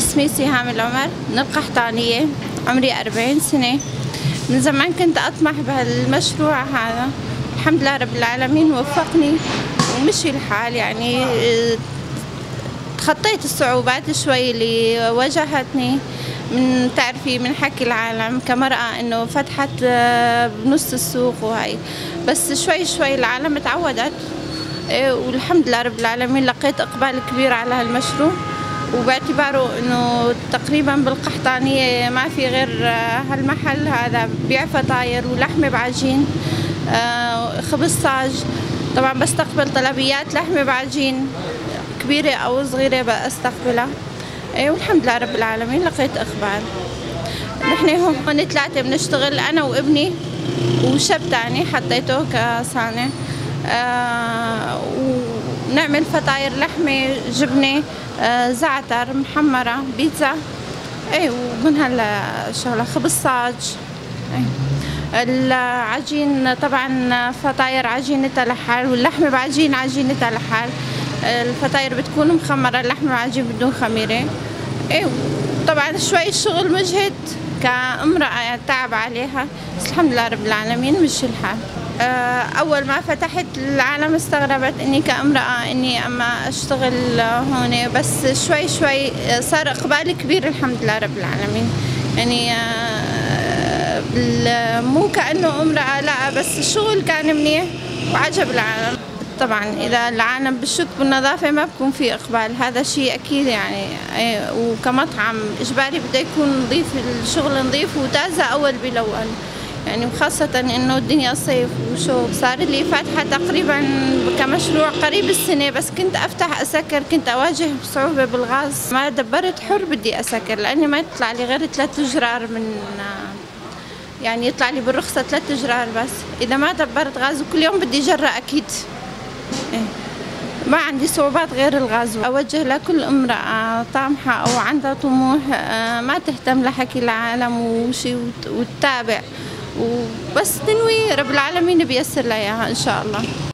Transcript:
اسمي سهام العمر من القحطانية، عمري 40 سنة. من زمان كنت أطمح بهالمشروع هذا، الحمد لله رب العالمين وفقني ومشي الحال. يعني تخطيت الصعوبات شوي اللي واجهتني من تعرفي من حكي العالم كمرأة إنه فتحت بنص السوق وهي، بس شوي شوي العالم تعودت، والحمد لله رب العالمين لقيت إقبال كبير على هالمشروع، وباعتباره إنه تقريبا بالقحطانية ما في غير هالمحل هذا بيع فطاير ولحمة بعجين، خبز صاج. طبعا بستقبل طلبيات لحمة بعجين كبيرة أو صغيرة بستقبلها، والحمد لله رب العالمين لقيت إقبال. نحن هون ثلاثة بنشتغل، أنا وابني وشاب تاني حطيته كصانع، ونعمل فطاير لحمة، جبنة، زعتر، محمرة، بيتزا، ومن هالشغلة، خبز صاج. العجين طبعا فطاير عجينتها لحال، واللحمة بعجين عجينتها لحال. الفطاير بتكون مخمرة، اللحمة بعجين بدون خميرة. طبعا شوي الشغل مجهد كامرأة، تعب عليها، بس الحمد لله رب العالمين مشي الحال. أول ما فتحت العالم استغربت إني كامرأة إني أما أشتغل هون، بس شوي شوي صار إقبال كبير الحمد لله رب العالمين. يعني مو كأنه امرأة، لا، بس الشغل كان منيح وعجب العالم. طبعا إذا العالم بشك بالنظافة ما بكون في إقبال، هذا شيء أكيد يعني. وكمطعم إجباري بده يكون نظيف، الشغل نظيف وتازة أول بالأول يعني، وخاصة إنه الدنيا صيف وشوب. صار لي فاتحة تقريبا كمشروع قريب السنة، بس كنت أفتح أسكر، كنت أواجه صعوبة بالغاز، ما دبرت حر بدي أسكر لأني ما يطلع لي غير 3 جرار من، يعني يطلع لي بالرخصة 3 جرار بس، إذا ما دبرت غاز وكل يوم بدي جرة أكيد. ما عندي صعوبات غير الغاز. أوجه لكل امرأة طامحة أو عندها طموح، ما تهتم لحكي العالم وشي وتتابع، وبس تنوي رب العالمين بيسر لها إياها إن شاء الله.